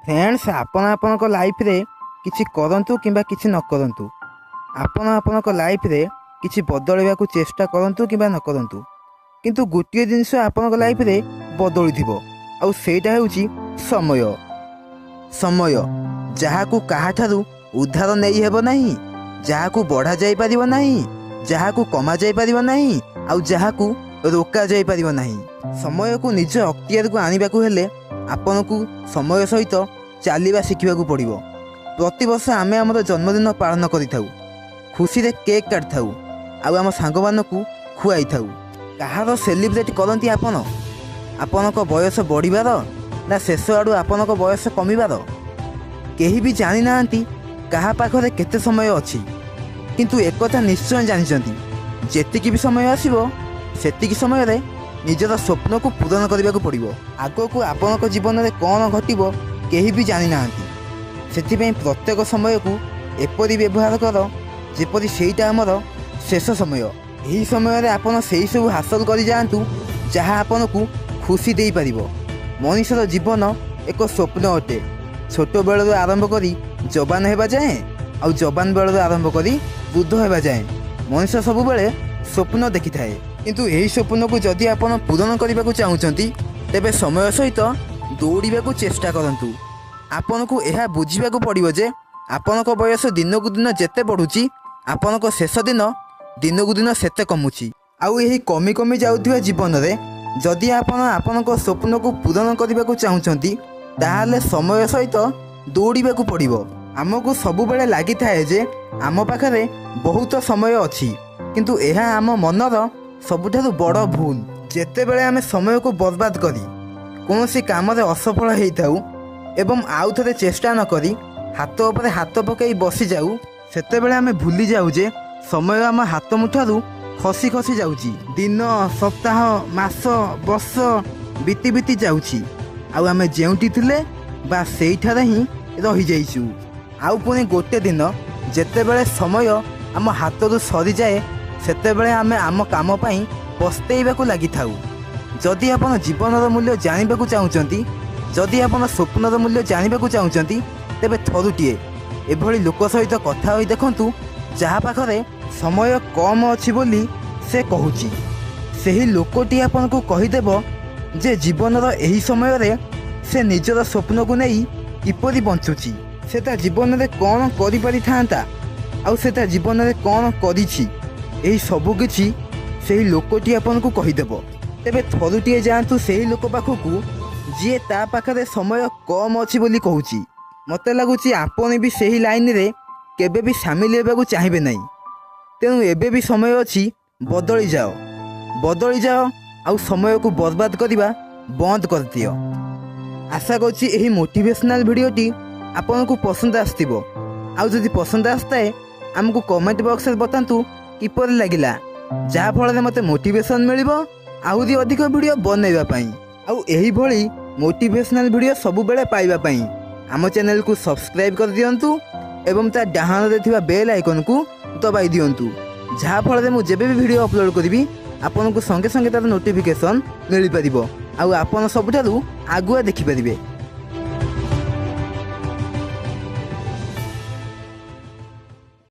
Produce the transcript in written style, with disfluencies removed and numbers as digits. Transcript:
Friends, ଆପଣ ଆପଣଙ୍କ ଲାଇଫରେ କିଛି କରନ୍ତୁ କିମ୍ବା କିଛି ନ କରନ୍ତୁ, ଆପଣ ଆପଣଙ୍କ ଲାଇଫରେ କିଛି ବଦଳାଇବାକୁ ଚେଷ୍ଟା କରନ୍ତୁ କିମ୍ବା ନ କରନ୍ତୁ, କିନ୍ତୁ ଗୋଟିଏ ଜିନିଷ ଆପଣଙ୍କ ଲାଇଫରେ ବଦଳିଥିବ, ଆଉ ସେଇଟା ହେଉଛି ସମୟ। ସମୟ ଯାହାକୁ କାହାଠାରୁ ଉଧାର ନେଇ ହେବ ନାହିଁ, ଯାହାକୁ ବଢ଼ା ଯାଇପାରିବ ନାହିଁ, ଯାହାକୁ କମା ଯାଇପାରିବ ନାହିଁ, ଆଉ ଯାହାକୁ ରୋକା ଯାଇପାରିବ ନାହିଁ। ସମୟକୁ ନିଜ ଅକ୍ତିଆରକୁ ଆଣିବାକୁ ହେଲେ ଆପଣଙ୍କୁ ସମୟ ସହିତ ଚାଲିବା ଶିଖିବାକୁ ପଡ଼ିବ। ପ୍ରତିବର୍ଷ ଆମେ ଆମର ଜନ୍ମଦିନ ପାଳନ କରିଥାଉ, ଖୁସିରେ କେକ୍ କାଟିଥାଉ ଆଉ ଆମ ସାଙ୍ଗମାନଙ୍କୁ ଖୁଆଇଥାଉ। କାହାର ସେଲିବ୍ରେଟ୍ କରନ୍ତି ଆପଣ? ଆପଣଙ୍କ ବୟସ ବଢ଼ିବାର ନା ଶେଷ ଆଡ଼ୁ ଆପଣଙ୍କ ବୟସ କମିବାର? କେହି ବି ଜାଣିନାହାନ୍ତି କାହା ପାଖରେ କେତେ ସମୟ ଅଛି, କିନ୍ତୁ ଏକଥା ନିଶ୍ଚୟ ଜାଣିଛନ୍ତି, ଯେତିକି ବି ସମୟ ଆସିବ ସେତିକି ସମୟରେ ନିଜର ସ୍ୱପ୍ନକୁ ପୂରଣ କରିବାକୁ ପଡ଼ିବ। ଆଗକୁ ଆପଣଙ୍କ ଜୀବନରେ କ'ଣ ଘଟିବ କେହି ବି ଜାଣିନାହାନ୍ତି। ସେଥିପାଇଁ ପ୍ରତ୍ୟେକ ସମୟକୁ ଏପରି ବ୍ୟବହାର କର ଯେପରି ସେଇଟା ଆମର ଶେଷ ସମୟ। ଏହି ସମୟରେ ଆପଣ ସେଇ ସବୁ ହାସଲ କରିଯାଆନ୍ତୁ ଯାହା ଆପଣଙ୍କୁ ଖୁସି ଦେଇପାରିବ। ମଣିଷର ଜୀବନ ଏକ ସ୍ୱପ୍ନ ଅଟେ। ଛୋଟବେଳରୁ ଆରମ୍ଭ କରି ଯବାନ ହେବା ଯାଏଁ, ଆଉ ଯବାନ ବେଳରୁ ଆରମ୍ଭ କରି ବୃଦ୍ଧ ହେବା ଯାଏଁ ମଣିଷ ସବୁବେଳେ ସ୍ୱପ୍ନ ଦେଖିଥାଏ। କିନ୍ତୁ ଏହି ସ୍ୱପ୍ନକୁ ଯଦି ଆପଣ ପୂରଣ କରିବାକୁ ଚାହୁଁଛନ୍ତି, ତେବେ ସମୟ ସହିତ ଦୌଡ଼ିବାକୁ ଚେଷ୍ଟା କରନ୍ତୁ। ଆପଣଙ୍କୁ ଏହା ବୁଝିବାକୁ ପଡ଼ିବ ଯେ ଆପଣଙ୍କ ବୟସ ଦିନକୁ ଦିନ ଯେତେ ବଢ଼ୁଛି, ଆପଣଙ୍କ ଶେଷ ଦିନ ଦିନକୁ ଦିନ ସେତେ କମୁଛି। ଆଉ ଏହି କମି କମି ଯାଉଥିବା ଜୀବନରେ ଯଦି ଆପଣ ଆପଣଙ୍କ ସ୍ୱପ୍ନକୁ ପୂରଣ କରିବାକୁ ଚାହୁଁଛନ୍ତି, ତାହେଲେ ସମୟ ସହିତ ଦୌଡ଼ିବାକୁ ପଡ଼ିବ। ଆମକୁ ସବୁବେଳେ ଲାଗିଥାଏ ଯେ ଆମ ପାଖରେ ବହୁତ ସମୟ ଅଛି, କିନ୍ତୁ ଏହା ଆମ ମନର ସବୁଠାରୁ ବଡ଼ ଭୁଲ। ଯେତେବେଳେ ଆମେ ସମୟକୁ ବର୍ବାଦ କରି କୌଣସି କାମରେ ଅସଫଳ ହେଇଥାଉ ଏବଂ ଆଉ ଥରେ ଚେଷ୍ଟା ନ କରି ହାତ ଉପରେ ହାତ ପକାଇ ବସିଯାଉ, ସେତେବେଳେ ଆମେ ଭୁଲି ଯାଉ ଯେ ସମୟ ଆମ ହାତ ମୁଠାରୁ ଖସି ଖସି ଯାଉଛି। ଦିନ, ସପ୍ତାହ, ମାସ, ବର୍ଷ ବିତି ବିତି ଯାଉଛି, ଆଉ ଆମେ ଯେଉଁଠି ଥିଲେ ବା ସେଇଠାରେ ହିଁ ରହିଯାଇଛୁ। ଆଉ ପୁଣି ଗୋଟେ ଦିନ ଯେତେବେଳେ ସମୟ ଆମ ହାତରୁ ସରିଯାଏ, ସେତେବେଳେ ଆମେ ଆମ କାମ ପାଇଁ ପସ୍ତେଇବାକୁ ଲାଗିଥାଉ। ଯଦି ଆପଣ ଜୀବନର ମୂଲ୍ୟ ଜାଣିବାକୁ ଚାହୁଁଛନ୍ତି, ଯଦି ଆପଣ ସ୍ୱପ୍ନର ମୂଲ୍ୟ ଜାଣିବାକୁ ଚାହୁଁଛନ୍ତି, ତେବେ ଥରୁଟିଏ ଏଭଳି ଲୋକ ସହିତ କଥା ହୋଇ ଦେଖନ୍ତୁ ଯାହା ପାଖରେ ସମୟ କମ୍ ଅଛି ବୋଲି ସେ କହୁଛି। ସେହି ଲୋକଟି ଆପଣଙ୍କୁ କହିଦେବ ଯେ ଜୀବନର ଏହି ସମୟରେ ସେ ନିଜର ସ୍ୱପ୍ନକୁ ନେଇ କିପରି ବଞ୍ଚୁଛି, ସେ ତା ଜୀବନରେ କ'ଣ କରିପାରିଥାନ୍ତା, ଆଉ ସେ ତା ଜୀବନରେ କ'ଣ କରିଛି, ଏହି ସବୁକିଛି ସେହି ଲୋକଟି ଆପଣଙ୍କୁ କହିଦେବ। ତେବେ ଥରୁଟିଏ ଯାଆନ୍ତୁ ସେହି ଲୋକ ପାଖକୁ ଯିଏ ତା ପାଖରେ ସମୟ କମ୍ ଅଛି ବୋଲି କହୁଛି। ମୋତେ ଲାଗୁଛି ଆପଣ ବି ସେହି ଲାଇନରେ କେବେ ବି ସାମିଲ ହେବାକୁ ଚାହିଁବେ ନାହିଁ। ତେଣୁ ଏବେ ବି ସମୟ ଅଛି, ବଦଳି ଯାଅ, ବଦଳି ଯାଅ, ଆଉ ସମୟକୁ ବର୍ବାଦ କରିବା ବନ୍ଦ କରିଦିଅ। ଆଶା କରୁଛି ଏହି ମୋଟିଭେସନାଲ୍ ଭିଡ଼ିଓଟି ଆପଣଙ୍କୁ ପସନ୍ଦ ଆସିଥିବ। ଆଉ ଯଦି ପସନ୍ଦ ଆସିଥାଏ, ଆମକୁ କମେଣ୍ଟ ବକ୍ସରେ ବତାନ୍ତୁ କିପରି ଲାଗିଲା, ଯାହାଫଳରେ ମୋତେ ମୋଟିଭେସନ୍ ମିଳିବ ଆହୁରି ଅଧିକ ଭିଡ଼ିଓ ବନେଇବା ପାଇଁ। ଆଉ ଏହିଭଳି ମୋଟିଭେସନାଲ୍ ଭିଡ଼ିଓ ସବୁବେଳେ ପାଇବା ପାଇଁ ଆମ ଚ୍ୟାନେଲକୁ ସବସ୍କ୍ରାଇବ୍ କରିଦିଅନ୍ତୁ ଏବଂ ତା ଡାହାଣରେ ଥିବା ବେଲ୍ ଆଇକନ୍କୁ ଦବାଇ ଦିଅନ୍ତୁ, ଯାହାଫଳରେ ମୁଁ ଯେବେ ବି ଭିଡ଼ିଓ ଅପଲୋଡ଼ କରିବି ଆପଣଙ୍କୁ ସଙ୍ଗେ ସଙ୍ଗେ ତା'ର ନୋଟିଫିକେସନ୍ ମିଳିପାରିବ ଆଉ ଆପଣ ସବୁଠାରୁ ଆଗୁଆ ଦେଖିପାରିବେ।